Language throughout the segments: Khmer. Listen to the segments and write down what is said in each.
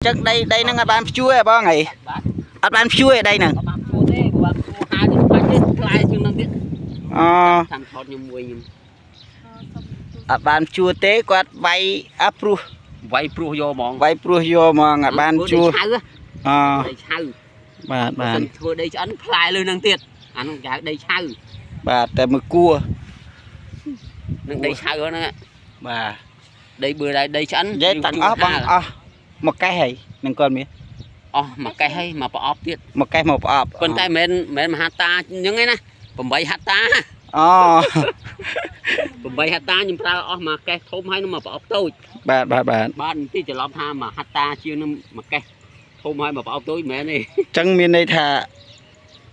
ចឹងដីដីហ្នឹងអត់បានភ្ជួរទេបងហី បាទ អត់បានភ្ជួរទេដីហ្នឹង អត់បានភ្ជួរទេបើបានភ្ជួរហាទៅបាច់ទេផ្លែជាងហ្នឹងទៀត អូ តាមថតខ្ញុំមួយខ្ញុំ អត់បានភ្ជួរទេគាត់វាយអះព្រោះ វាយព្រោះយកហ្មង វាយព្រោះយកហ្មងអត់បានភ្ជួរ ដីឆៅ អូ ដីឆៅ បាទបាទ សិនធ្វើដីឆ្អិនផ្លែលើហ្នឹងទៀតអាហ្នឹងគេហៅដីឆៅ បាទតែមួយគួរ នឹងដីឆៅហ្នឹង បាទ ដីបឺដែរដីឆ្អិន និយាយទាំងអស់បងអស់មកកេះហីនឹងគាត់មាន អស់មួយកេះហើយមកប្រអប់ទៀត មកកេះមកប្រអប់ ប៉ុន្តែមិនមែនមហាតាអញ្ចឹងឯណា8ហត្តា អូ 8ហត្តាខ្ញុំប្រើអស់មួយកេះធំហើយនឹងមកប្រអប់តូច បាទបាទបាទ បាទបន្តិចច្រឡំថាមហត្តាជាងនឹងមួយកេះធំហើយមកប្រអប់តូចមិនមែនទេ អញ្ចឹងមានន័យថា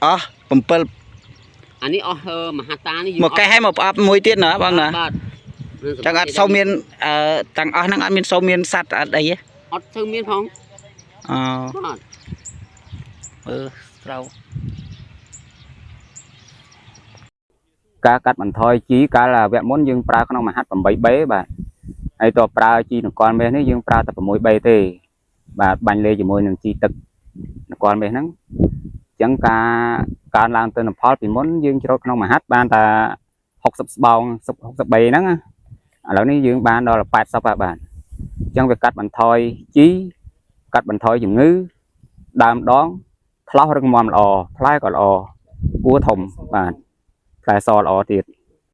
អស់7 អានេះអស់មហត្តានេះ មកកេះឲ្យមកប្រអប់មួយទៀតណាបងណា បាទ ចឹងអត់សូវមានអឺទាំងអស់ហ្នឹងអត់មានសូវមានសัตว์អត់អីទេ អត់សូវមានផង អូ បាទ មើលត្រូវ ការកាត់បន្ថយជីកាលវគ្គមុនយើងប្រើក្នុងមហាត់ 8B បាទហើយតប្រើជីនង្គ័លមាសនេះយើងប្រើតែ 6B ទេបាទបាញ់លេជាមួយនឹងជីទឹកនង្គ័លមាសហ្នឹងអញ្ចឹងការកើនឡើងទៅនផលពីមុនយើងច្រូតក្នុងមហាត់បានតែ60ស្បោង63ហ្នឹងណាឥឡូវនេះយើងបានដល់80ហើយបាទអញ្ចឹងវាកាត់បន្ថយជីកាត់បន្ថយជំងឺដើមដងថ្លោះរឹងមាំល្អផ្លែក៏ល្អគួរធំបាទ ផ្លែសល្អទៀត